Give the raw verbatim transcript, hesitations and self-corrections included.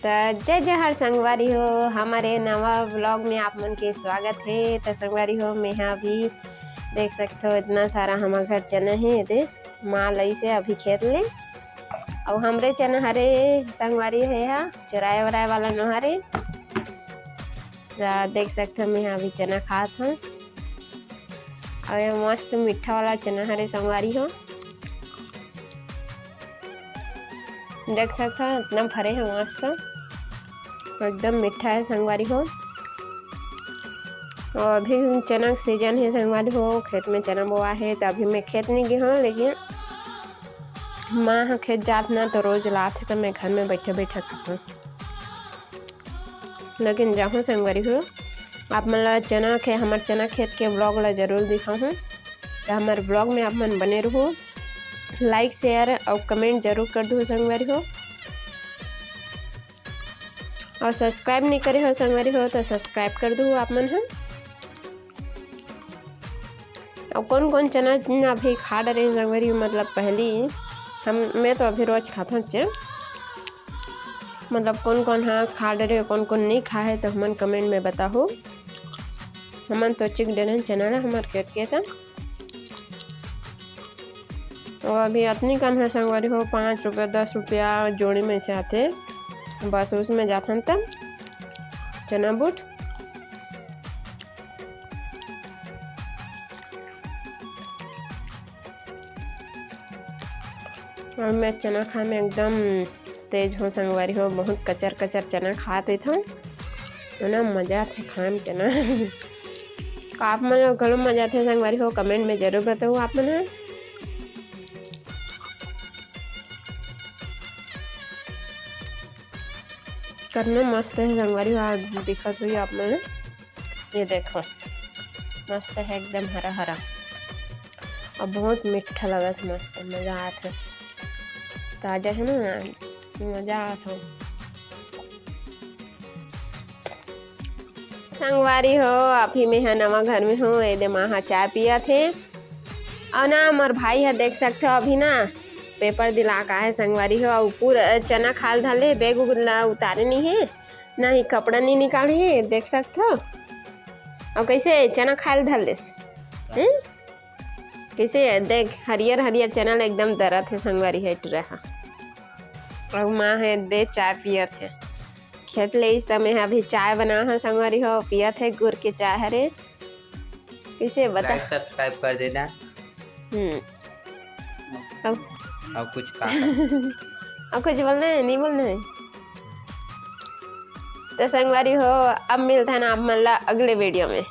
त जय जोहार संगवारी हो, हमर ए नवा vlog में आप मन के स्वागत हे। त संगवारी हो, मेहा अभी देख सकथो, इतना सारा हमर घर चना हे, एदे माँ लइसे अभी खेत ले। अउ हमरे चना हरे संगवारी हो, एहा चोराए वोराए वाला नो हरे। त देख सकथो, मेहा अभी चना खात हंव। अउ ये मस्त मीठा वाला चना हरे संगवारी हो। देख सकथो, इतना भरे हे मस्त, एकदम मीठा हे संगवारी हो। अउ अभी चना के season हे संगवारी हो, खेत में चना बोआ हे, त अभी मैं खेत नइ गे हंव, लेकिन माँ ह खेत जात ना, त रोज लात हे, त मैं घर में बइठे बइठे खाथंव। लेकिन जाहूँ संगवारी हो, आप मन ला चना के, हमर चना खेत के vlog ला जरूर दिखाहूँ। त हमर vlog में आप मन बने रहू, like, share अउ comment जरूर कर दू संगवारी हो। अउ subscribe नइ करे हो संगवारी हो, त subscribe कर दू आप मन ह। अउ कोन कोन चना अभी खा डरे हे संगवारी हो, मतलब पहली हम, मैं तो अभी रोज खाथंव चे, मतलब कोन कोन हा खा डरे, कोन कोन नइ खा हे, त हमन comment में बताहू। हमन तो चिक डरे चना ला हमर खेत के त। अउ अभी अतनी कन हे संगवारी हो, पाँच रुपया, दस रुपया जोड़ी में से आथे, बस उसमें जाथन त चना बूट। अउ मैं चना खाए में एकदम तेज हंव संगवारी हो, बहुत कचर कचर चना खात रहिथंव, एतना मजा आथे खाए में चना। का आप मन ला घलो मजा आथे संगवारी हो, comment में जरूर बताहू आप मन ह। कतना मस्त हे संगवारी हो, दिखत होही आप मन ह। ये देखो, मस्त हे एकदम हरा हरा, अउ बहुत मीठा लगत हे, मस्त मजा आत हे। ताजा हे ना, मजा आत हे। संगवारी हो, अभी मेहा नवा घर में हंव, एदे माँ ह चाय पियत हे। अउ ना, मोर भाई ह देख सकथो, अभी ना paper दिला के आए हे संगवारी हो, अउ पूरा चना खाए ल धर ले, bag उग ला उतारे नइ हे, ना ही कपड़ा नइ निकाले हे, देख सकथो। अउ कइसे चना खाए ल धर लेस, हम्म? कइसे देख, हरियर हरियर चना ल एकदम दरत हे संगवारी हो टुरा ह। अउ माँ ह एदे चाय पियत हे, खेत ले आइस त मेहा अभी चाय बनाए हंव संगवारी हो, पियत हे गुड़ के चाय हरे। कइसे बता? Like subscribe कर देना। हम्म। अउ अउ कुछ का? अउ कुछ बोलना हे, नइ बोलना हे? त संगवारी हो, अब मिलथन आप मन ला अगले video में।